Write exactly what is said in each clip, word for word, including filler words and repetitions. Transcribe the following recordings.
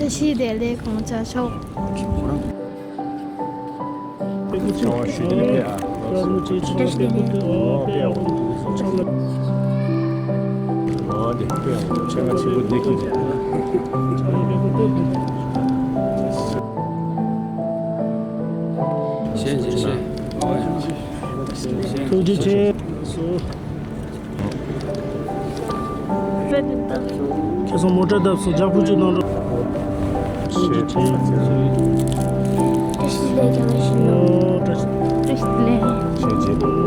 བཀྲ་ཤིས་བདེ་ལེགས། གོང་ཆ་ཆོག་ཆང་བ་ཞུ་དེ་ཕེ་ཨ། ཨོ་ཕེ་ཨ། ཨོ་དེ་ཕེ་ཨ། ཆང་ཆེན་པོ་འདི་ཀི། ཐུགས་རྗེ་ཆེ། ཁྱེད་ཚོ་མོ་ཊ་བརྡབས་སོང་། ཇག་པུ་ཅུ་གནང་རོགས། ཐུགས་རྗེ་ཆེ། བཀྲ་ཤིས་བདེ་ལེགས། བཀྲ་ཤིས་བདེ་ལེགས། བཀྲ་ཤིས་བདེ་ལེགས། ཐུགས་རྗེ་གནང་།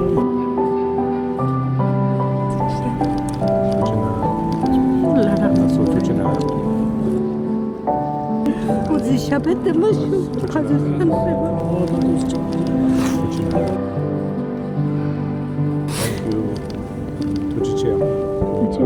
ཐུགས་རྗེ་གནང་། སྐུ་ཚེ་ཞབས་པད་བརྟན་པ་ཞུ། ཁ་ཚེ་བརྟན་པ་ཞུ། Thank you. ཐུགས་རྗེ་ཆེ། ཐུགས་རྗེ་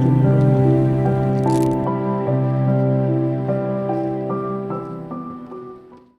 གནང་།